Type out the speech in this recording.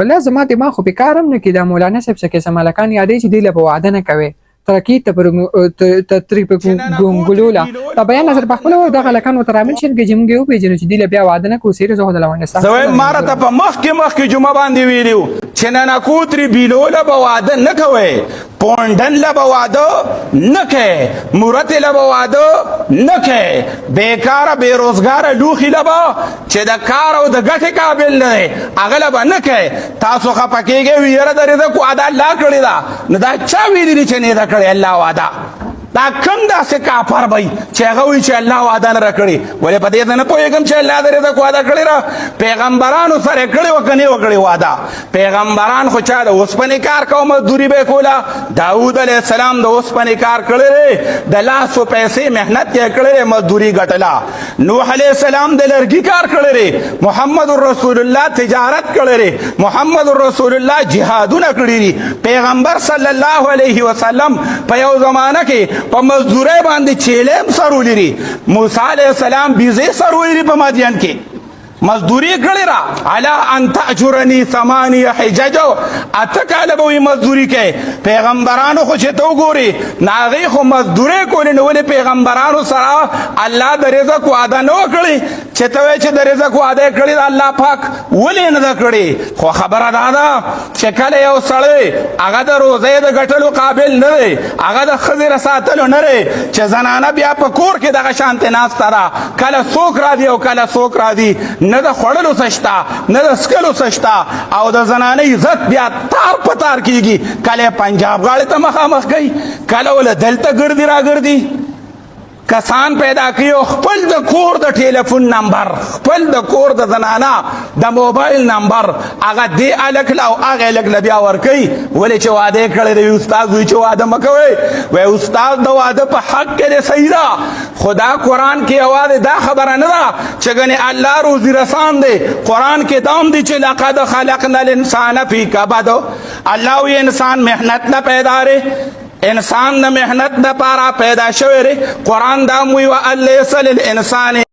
ولا زما دماغ خو په کار هم نه کیده. مولانا صاحب څه قسم هلکان یادوي چې دوی له به واده نه کوي، ترکی ته پر تری په ګونګلولا دا بیان نظر په خپل دغه هلکان ورته رامل شي چې موږ یې وپېژنو چې دوی له بیا واده نه کوو. سیره زه خو د لونډستان. زه وایم ما راته په مخکې مخکې جمعه باندې ویلي وو چې ننکوتري بیلو له به واده نه کوئ، پونډن له به واده نه کوئ، مورتې له به واده نه کوئ، بېکاره بې روزګاره لوښي له به چې د کار او د ګټې قابل نه دی هغه له به نه کوئ. تاسو خفه کېږئ وي یاره د رزق وعده الله کړې ده. نو دا چا ویلي دي چې نه ده کړې الله وعده؟ دا کوم داسې کافر به چې هغه وایي چې الله وعده نه ده کړې؟ ولې په دې زه نه پوهېږم چې الله د رزق وعده کړې ده. پیغمبرانو سره کړې وه که نه وه کړې وعده؟ پیغمبران خو چا د اوسپنې کار کوه، مزدوري به یې کوله. داود علیه السلام د اوسپنې کار کړی دی، د لاسو پیسې محنت یې کړی دی، مزدوري ګټله. نوح علیه السلام د لرګي کار کړی دی، محمد رسول الله تجارت کړی دی، محمد رسول الله جهادونه کړی دي. پیغمبر صلی الله علیه وسلم په یو زمانه کې په مزدورۍ باندې چیلې هم سرولې دي. موسی علیه السلام بیزې سرولې دي، په مدین کې مزدوری کړی را علا ان تاجرنی ثمانیه حجج، 8 کاله به وي مزدوری کوي. پیغمبرانو خو چې ته وګوري ناغې خو مزدوری کولې. نو ولې پیغمبرانو سره الله د رزق وعده نه وکړي؟ چې ته وایې چې د رزق وعده یې کړې ده، الله پاک ولې نه ده کړې؟ خو خبره دا ده چې کله یو سړی هغه د روزۍ د ګټلو قابل نه دی، هغه د ښځې د ساتلو نه دی، چې زنانه بیا په کور کې دغه شانتې ناسته ده، کله څوک راځي او کله څوک راځي، نه د خوړلو څه شته، نه د څښلو څه شته، او د زنانه عزت بیا تار په تار کیږي. کله پنجاب غاړې ته مخامخ کوي، کله ول دلته ګرځي راګرځي، کسان پیدا کوي او خپل د کور د ټلیفون نمبر، خپل د کور د زنانا د موبایل نمبر هغه دی الک لا او هغه الک له بیا ورکوي. ولې چې واده کړی دی؟ استاد وایي چې واده مه کوئ. وایي استاد د واده په حق کې دی، صحیح ده، خو دا قرآن کې یوازې دا خبره نه ده چې ګنې الله روزي رسان دی. قرآن کې دا هم دی چې لقد خلقنا الانسان فی کبد. الله وی انسان محنت نه پیدا دی، انسان د محنت د پاره پیدا شوی دی. قرآن دا وی وان لیس للانسان